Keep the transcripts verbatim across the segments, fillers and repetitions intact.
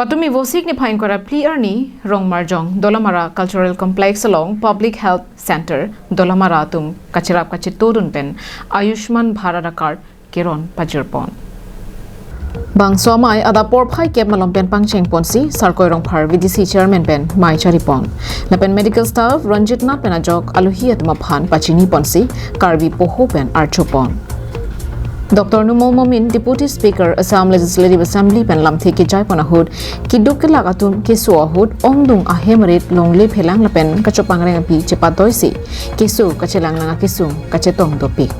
Patumi Vosik niphai ingkoi ra phli arni Rongmarjong Dolamara Cultural Complex along Public Health Center Dolamara atum kachirap kachitodun pen Ayushman Bharat a-card keron pajirpon. Bangso amei adap porphai kep malom pen pangchengponsi Sarkoi Rongphar V D C chairman pen mei charipon. Lapen medical staff Ranjit Nath pen ajok alohi atum aphan pachiniponsi Karbi poho pen archopon. Doctor Numal Momin, Deputy Speaker, Assam Legislative Assembly pen lamthe kejaipon ahut, keduk kelak atum keso ahut ongdung ahem rit longle phelang lapen kachopangreng aphi chepatoisi keso kachelang nang akesung kachetong dopik.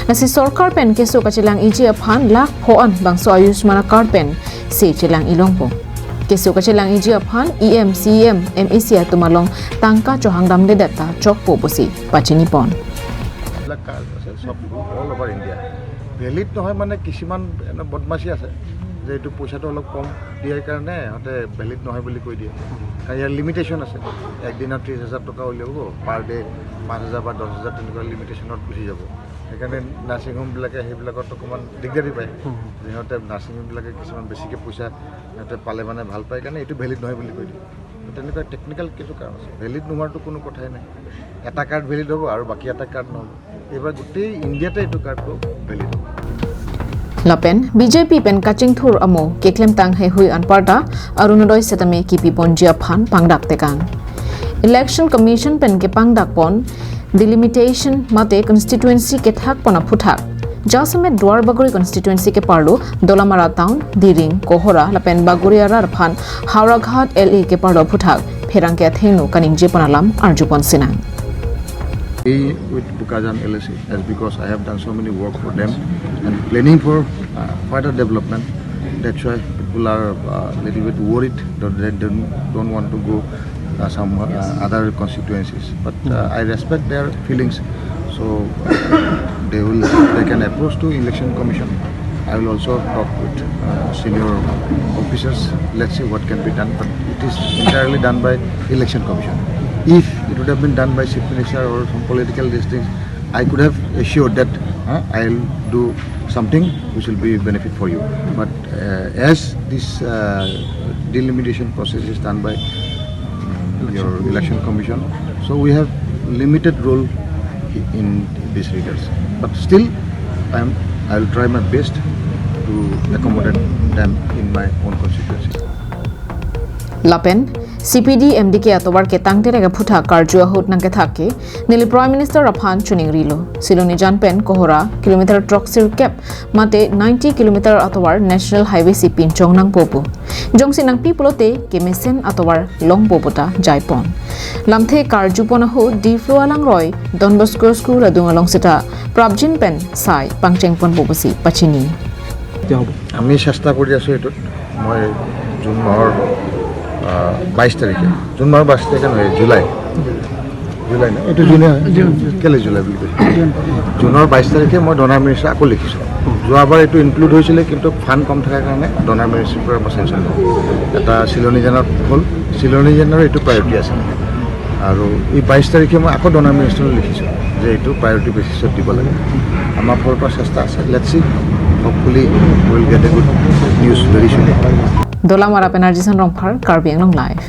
Lasi sorkar pen keso kachelang iji aphan lakh pho an bangso Ayushman a-card pen se chelang ilongpo. Keso kachelang iji aphan E M, C E M, M A C atum along tangka chohangdamledet ta chokpo pusi pachinipon. যিবিলাক কাৰ্ড আছে চব all over India valid নহয়, মানে কিছুমান এনে বদমাচি আছে যে এইটো পইচাটো অলপ কম দিয়াৰ কাৰণে সিহঁতে ভেলিড নহয় বুলি কৈ দিয়ে। কাৰণ ইয়াৰ লিমিটেশ্যন আছে, একদিনত ত্ৰিছ হাজাৰ টকা উলিয়াব, পাৰ ডে পাঁচ হাজাৰ বা দহ হাজাৰ তেনেকুৱা লিমিটেশ্যনত গুচি যাব। সেইকাৰণে নাৰ্ছিং হোমবিলাকে সেইবিলাকত অকণমান দিগদাৰী পায়। সিহঁতে নাৰ্ছিং হোমবিলাকে কিছুমান বেছিকৈ পইচা সিহঁতে পালে মানে ভাল পায় কাৰণে এইটো ভেলিড নহয় বুলি কৈ দিয়ে। তেনেকুৱা টেকনিকেল কিছু কাৰণ আছে, ভেলিড নোহোৱাৰতো কোনো কথাই নাই। এটা কাৰ্ড ভেলিড হ'ব আৰু বাকী এটা কাৰ্ড নহ'ব। এইবাৰ গোটেই ইণ্ডিয়াতে এইটো কাৰ্ডটো ভেলিড হ'ব। Lapen B J P pen kachingthur amo keklemtang heihui anparta Arunodoi setame kipiponji aphan pangdak tekang. Election Commission pen kepangdakpon delimitation mate constituency kethakpon aphuthak jasemet Duar Bagori constituency keparlo Dolamara Town, Diring, Kohora lapen Bagori arat aphan Howraghat L A keparlo aphuthak pherangke athengno kaningjepon alam arjupon sinang. Be with Bokajan L A C as because I have done so many work for them and planning for uh, further development. That's why people are uh, little bit worried that they don't, don't want to go uh, some uh, other constituencies. But uh, I respect their feelings. So they will they can approach to Election Commission. I will also talk with uh, senior officers. Let's see what can be done. But it is entirely done by Election Commission. If it would have been done by Chief Minister or some political these things, I could have assured that uh, I'll do something which will be benefit for you. But uh, as this uh, delimitation process is done by um, your Election Commission, so we have limited role in this regards. But still, I'm, I'll try my best to accommodate them in my own constituency. Lapen C P D M D K atovar ketang terek aphuthak karju ahut nangkethak ke neli Prime Minister aphan choningrilo. Silonijan pen Kohora kilometer throksirkep mate ninety kilometer atovar National Highway si pinchong nangpo pu. Jongsi nangpi pulote kemesen atovar longpo pu ta jaipon. Lamthe karjupon ahut Diphu alangroi Don Bosco School adung along seta prapjin pen sai pangchengponpo pusi pachini. আমি চেষ্টা কৰি আছোঁ এইটোত। মই জুন মাহৰ বাইছ তাৰিখে, জুন মাহৰ বাইছ তাৰিখে নহয়, জুলাই, জুলাই ন, এইটো জুনে হয়। কেলে জুলাই বুলি কৈছোঁ? জুনৰ বাইছ তাৰিখে মই ডনাৰ মিনিষ্টাৰ আকৌ লিখিছোঁ। যোৱাবাৰ এইটো ইনক্লুড হৈছিলে, কিন্তু ফাণ্ড কম থকাৰ কাৰণে ডনাৰ মিনিষ্টাৰ পৰা মই চেংচন নহ'ল। এটা চিলনীজানত হ'ল, চিলনীজানৰ এইটো প্ৰায়ৰিটি আছিলে। আৰু এই বাইছ তাৰিখে মই আকৌ ডনাৰ মিনিষ্টাৰলৈ লিখিছোঁ যে এইটো প্ৰায়ৰিটি বেচিছত দিব লাগে। আমাৰ ফালৰ পৰা চেষ্টা আছে। Let's see, hopefully we'll get a good news very soon. Dolamara pen Arjison Rongphar, Karbi Anglong Live.